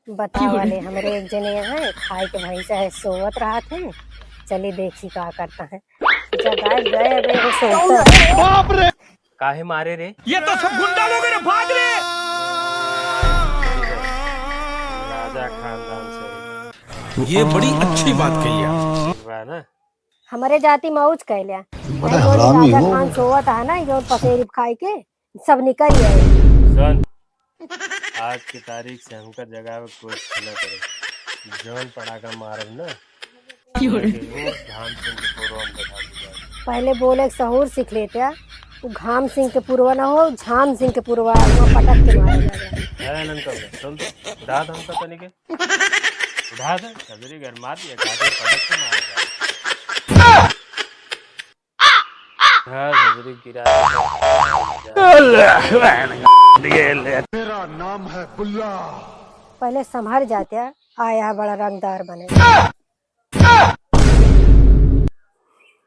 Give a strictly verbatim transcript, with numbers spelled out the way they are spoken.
बतावा ले, हमरे एक जने हैं, खाए के भैंसा है, सोवत रहत हैं। चली देखी का करता है। जब आज गए, अब एगो सोता है। काहे मारे रे? ये तो सब गुंडा लोग हैं रे, भाग रे। राजा खानदान से। ये बड़ी अच्छी बात कही आप। बा ना? हमरे जाति मौज कैल्या। बड़ा भाई, जौन हरामी राजा हो। खान सोवत है ना, जौन पसेरी खाए के, सब निकल गए। सुन, आज की तारीख से हमका जगावे के कोशिश न करे। जौन पड़ाका मारब ना, क्यों रे? जरूर घाम सिंह के पुरवा में बैठा दीजिए। पहले बोले के सहूर सीख लेते, वो घाम सिंह के पुरवा ना हो, झाम सिंह के पुरवा, वो पटक के मारे जावे। है अनंत, सुन तो, उठा दे हमका तनिके। उठा दे, सगरी घर मार दिया, काटे पटक के मारे जावे। हाँ, झगड़ी गिरा। मेरा नाम है बुल्ला। पहले संभर जाते, आया बड़ा रंगदार बने।